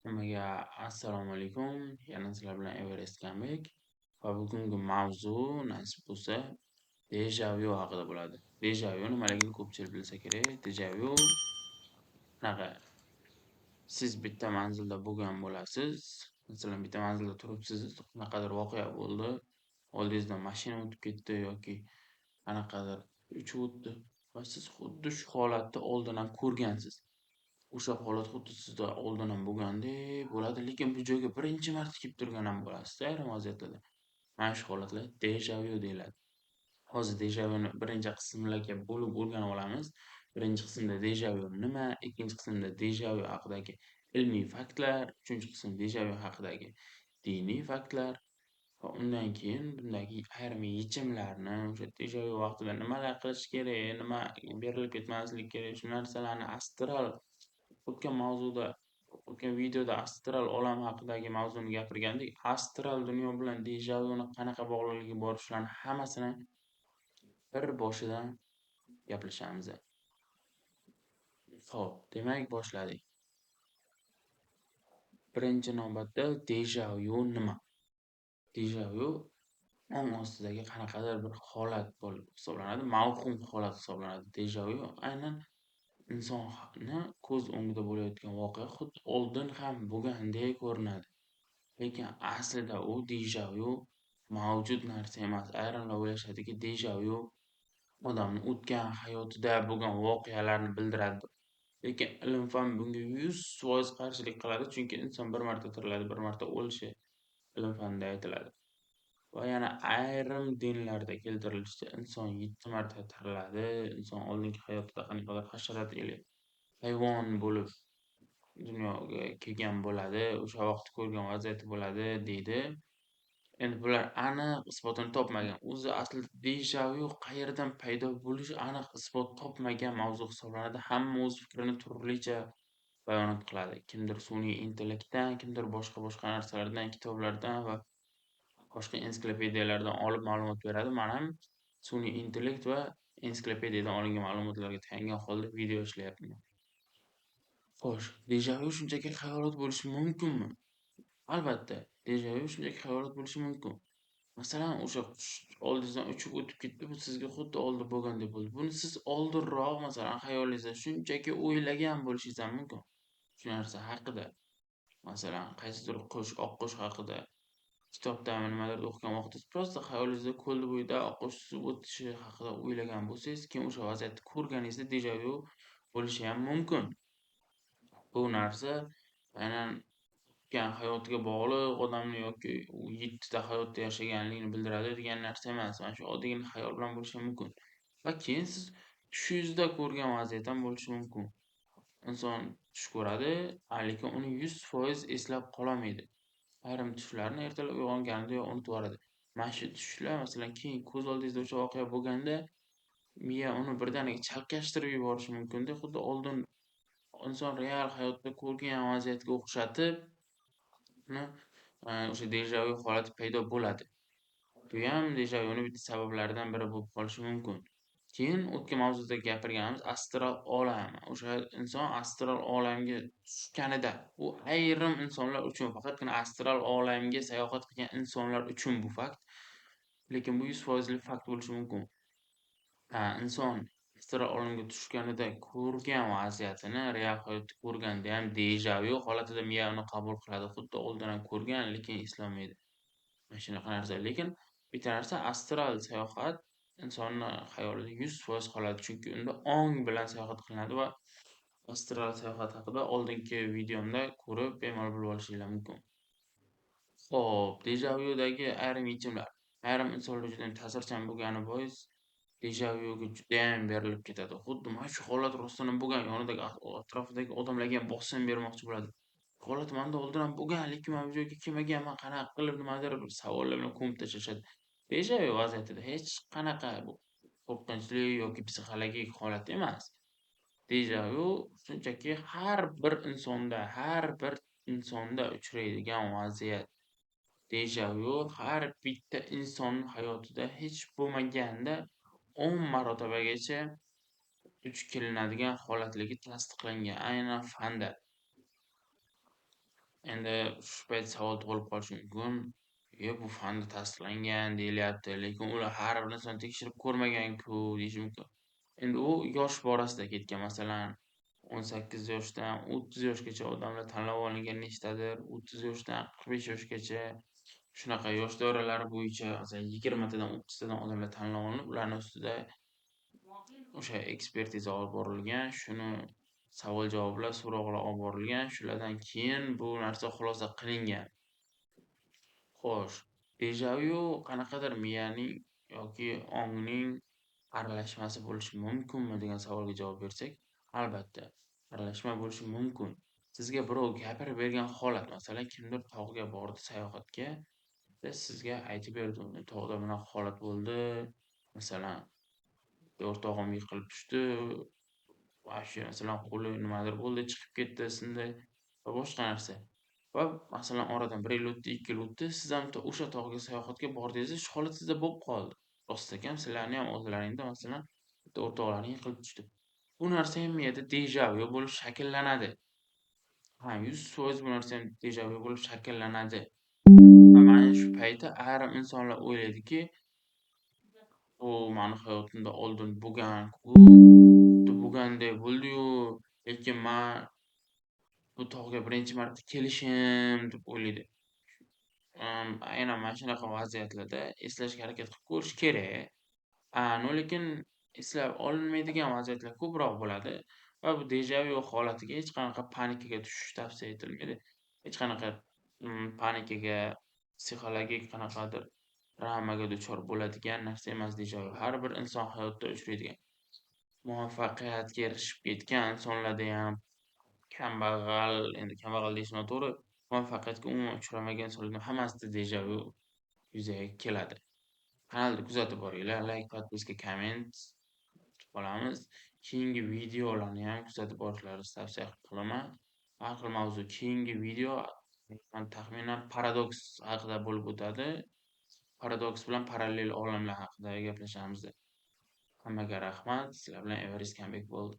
Hammaga assalomu alaykum. Yana sizlar bilan Everest Comeback va bugungi mavzu nasib bo'lsa dejavu haqida bo'ladi. Dejavu nimaligini ko'pchilik bilsa kerak. Dejavu qanaqa? Siz bitta manzilda bo'lgan bo'lasiz. Masalan, bitta manzilda turibsiz, qanaqadir voqea bo'ldi. Oldingizdan mashina o'tib ketdi yoki qanaqadir uchib o'tdi va siz xuddi shu holatni oldin ham ko'rgansiz. O'sha holat xuddi sizda oldin ham bo'lgandek bo'ladi, lekin bu joyga birinchi marta kelib turgan ham bo'lasizda ayrim vaziyatlarda. Mana shu holatlar dejavu deyiladi. Hozir dejavuni birinchi qismlarga bo'lib o'rganib olamiz. Birinchi qismda dejavu nima, ikkinchi qismda dejavu haqidagi ilmiy faktlar, uchinchi qism dejavu haqidagi diniy faktlar va undan keyin bundagi ayrim yechimlarni, o'sha dejavu vaqtida nimalar qilish kerak, nima berilib ketmaslik kerak, shu narsalarni astral o'tgan mavzuda, o'tgan videoda astral olam haqidagi mavzuni gapirgandik. Astral dunyo bilan dejavuni qanaqa bog'liqligi bor, shularni hammasini bir boshidan gaplashamiz. Xo'p, demak boshladik. Birinchi navbatda dejavu nima? Dejavu ong ostidagi qanaqadir bir holat bo'lib hisoblanadi, mavhum holat hisoblanadi. Dejavu aynan insonni ko'z o'ngida bo'layotgan voqea xuddi oldin ham bo'lgandek ko'rinadi. Lekin aslida u dejavu mavjud narsa emas. Ayrimlar o'ylashadiki, dejavu odamni o'tgan hayotida bo'lgan voqealarni bildiradi. Lekin ilm-fan bunga 100% qarshilik qiladi, chunki inson bir marta tiriladi, bir marta o'lishi ilm-fanda aytiladi. Va yana ayrim dinlarda keltirilishicha, inson 7 marta tiriladi. Inson oldingi hayotida qanaqadir hasharot ili hayvon bo'lib dunyoga kelgan bo'ladi, o'sha vaqt ko'rgan vaziyati bo'ladi deydi. Endi bular aniq isbotini topmagan. O'zi aslida dejavu qayerdan paydo bo'lishi aniq isbot topmagan mavzu hisoblanadi. Hamma o'z fikrini turlicha bayonot qiladi. Kimdir sun'iy intellektdan, kimdir boshqa-boshqa narsalardan, kitoblardan va boshqa ensiklopediyalardan olib ma'lumot beradi. Men ham sun'iy intellekt va ensiklopediyadan olingan ma'lumotlarga tayangan holda video ishlayapman. Xo'sh, dejavu shunchaki xayolot bo'lishi mumkinmi? Albatta, dejavu shunchaki xayolot bo'lishi mumkin. Masalan, o'sha qush oldingizdan uchib o'tib ketdi, bu sizga xuddi oldin bo'lgandek bo'ldi. Buni siz oldinroq, masalan, xayolingizda shunchaki o'ylagan bo'lishingiz ham mumkin. Shu narsa haqida. Masalan, qaysidir qush, oqqush haqida kitobdami nimadirda o'qigan vaqtingiz просто xayolingizda ko'l bo'yida oqqush suzib o'tishi haqida o'ylagan bo'lsangiz, keyin o'sha vaziyatni ko'rganingizda dejavu bo'lishi ham mumkin. Bu narsa aynan o'tgan hayotiga bog'liq odamni yoki u yettita hayotda yashaganligini bildiradi degan narsa emas. Mana shu oddiygina xayol bilan bo'lishi mumkin. Va keyin siz tushingizda ko'rgan vaziyat ham bo'lishi mumkin. Inson tush ko'radi, lekin uni 100% eslab qololmaydi. Ayrim tushlarni ertalab uyg'onganidayoq unutib yuboradi. Mana shu tushlar, masalan, keyin ko'z oldingizda o'sha voqea bo'lganda, miya uni birdaniga chalkashtirib yuborishi mumkinda, xuddi oldin inson real hayotda ko'rgan vaziyatga o'xshatib, uni o'sha dejavu holati paydo bo'ladi. Bu ham dejavuni bitta sabablaridan biri bo'lib qolishi mumkin. Keyin o'tgan mavzuda gapirganimiz astral olam. O'sha inson astral olamga tushganida, u ayrim insonlar uchun, faqatgina astral olamga sayohat qilgan insonlar uchun bu fakt. Lekin bu 100% fakt bo'lishi mumkin. Ha, inson astral olamga tushganida ko'rgan vaziyatini real hayotda ko'rganda ham dejavu holatida miya uni qabul qiladi. Xuddi oldin ham ko'rgan, lekin eslolmaydi. Mana shunaqa narsa. Lekin bitta narsa, astral sayohat insonni xayolida 100% qoladi, chunki unda ong bilan sayohat qilinadi va astral sayohat haqida oldingi videomda ko'rib bemalol bilib olishinglar mumkin. Xo'p, dejavudagi ayrim yechimlar. Ayrim insonlar juda ham ta'sirchan bo'lgani bois dejavuga judayam berilib ketadi. Xuddi mana shu holat rostdan ham bo'lgan, yonidagi atrofidagi odamlarga ham bosim bermoqchi bo'ladi. Holat menda oldin ham bo'lgan, lekin men bu joyga kelmaganman, qanaqa qilib nimadir bir savollar bilan ko'mib tashlashadi. Dejavu vaziyatida hech qanaqa bu qo'rqinchli yoki psixologik holat emas. Dejavu shunchaki har bir insonda uchraydigan vaziyat. Dejavu har bitta insonning hayotida hech bo'lmaganda 10 marotabagacha duch kelinadigan holatligi tasdiqlangan aynan fanda. Endi shu payt savol tug'ilib qolishi mumkin. Bu fanda tasdiqlangan deyilyapti, lekin ular har bir narsani tekshirib ko'rmagan-ku deyishi mumkin. Endi u yosh borasida ketgan. Masalan, 18 yoshdan 30 yoshgacha odamlar tanlab olingan nechtadir, 30 yoshdan 45 yoshgacha shunaqa yosh doiralari bo'yicha, masalan, 20 tadan 30 tadan odamlar tanlab olinib, ularning ustida o'sha ekspertiza olib borilgan, shuni savol-javoblar, so'roqlar olib borilgan, shulardan keyin bu narsa xulosa qilingan. Xo'sh, dejavu qanaqadir miyaning yoki ongning aralashmasi bo'lishi mumkinmi degan savolga javob bersak, albatta, aralashma bo'lishi mumkin. Sizga birov gapirib bergan holat, masalan, kimdir tog'ga bordi sayohatga, sizga aytib berdi, uni tog'da bunaqa holat bo'ldi, masalan, o'rtog'im yiqilib tushdi, shu masalan qo'li nimadir bo'ldi, chiqib ketdi, sindi va boshqa narsa. Va masalan oradan 1 yil o'tdi, 2 yil o'tdi, siz ham o'sha tog'ga sayohatga bordingiz, shu holat sizda bo'lib qoldi. Rostakam sizlarni ham o'zlaringda masalan bitta o'rtoqlaring yiqilib tushdi. Bu narsa ham miyada dejavu bo'lib shakllanadi. Ha, 100% bu narsa ham dejavu bo'lib shakllanadi. Va mana shu payti ayrim insonlar o'ylaydiki, bu mani hayotimda oldin bo'lgan-ku, bo'lganday bo'ldi-yu, lekin men bu tog'ga birinchi marta kelishim deb o'ylaydi. Aynan mana shunaqa vaziyatlarda eslashga harakat qilib ko'rish kerak. No, lekin eslab olinmaydigan vaziyatlar ko'proq bo'ladi va bu dejavu holatiga hech qanaqa panikaga tushish tavsiya etilmaydi. Hech qanaqa panikaga, psixologik qanaqadir travmaga duchor bo'ladigan narsa emas dejavu. Har bir inson hayotida uchraydigan. Muvaffaqiyatga erishib ketgan insonlarda ham, kambag'al, endi kambag'al deyish noto'g'ri, muvaffaqiyatga umuman uchramagan insonlarda hammasida dejavu yuzaga keladi. Kanalni kuzatib boringlar, like, podpiska, komment qolamiz. Keyingi videolarni ham kuzatib borishlaringizni tavsiya qilaman. Har xil mavzu. Keyingi video taxminan paradoks haqida bo'lib o'tadi. Paradoks bilan parallel olamlar haqida gaplashamiz. Hammaga rahmat. Sizlar bilan Everest Comeback bo'ldi.